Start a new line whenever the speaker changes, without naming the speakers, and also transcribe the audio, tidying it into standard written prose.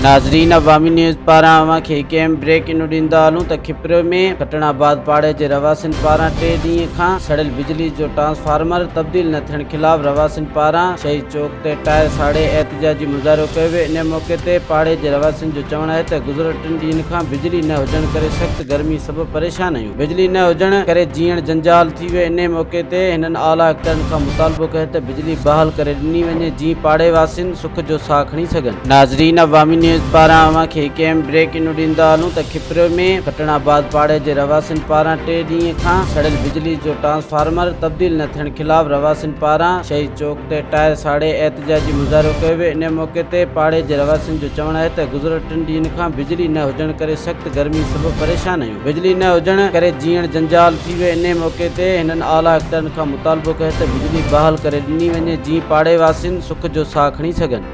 ناظرين عوامي نيوز پاران اوهان کي هڪ اهم بريڪنگ ڏيندا هلون ته کپري ۾ کٽڻ آباد پاڙي جي رهواسين پاران ٽي ڏينهن کان سڙيل بجلي جو ٽرانسفارمر تبديل نه ٿيڻ خلاف رهواسين پاران شهيد چوڪ تي ٽائر ساڙي احتجاجي مظاهرو ڪيو ويو ان موقعي تي پاڙي جي رهواسين جو چوڻ آهي ته گذريل ٽن ڏينهن کان بجلي نه هجڻ ڪري سخت گرمي سبب پريشان آهيون بجلي نه هجڻ ڪري جيئڻ جنجال ٿي ويو انهي موقعي تي هنن اعليٰ اختيارين کان مطالبو ڪيو ته بجلي بحال ڪري ڏني وڃي جيئن پاڙي واسين سک جو ساهه کڻي سگهن. ناظرين عوامي نيوز پاران اوهان کي هڪ اهم بريڪنگ ڏيندا هلون ته کپري ۾ کٽڻ آباد پاڙي جي رهواسين پاران ٽي ڏينهن کان سڙيل بجلي جو ٽرانسفارمر تبديل نه ٿيڻ خلاف رهواسين پاران شهيد چوڪ تي ٽائر ساڙي احتجاجي مظاهرو ڪيو ويو انهي موقعي تي پاڙي جي رهواسين جو چوڻ آهي ته گذريل ٽن ڏينهن کان بجلي نه هجڻ ڪري سخت گرمي سبب پريشان آهيون بجلي نه هجڻ ڪري جيئڻ جنجال ٿي ويو انهي موقعي تي هنن اعليٰ اختيارين کان مطالبو ڪيو ته بجلي بحال ڪري ڏني وڃي جيئن پاڙي واسين سک جو ساهه کڻي سگهن.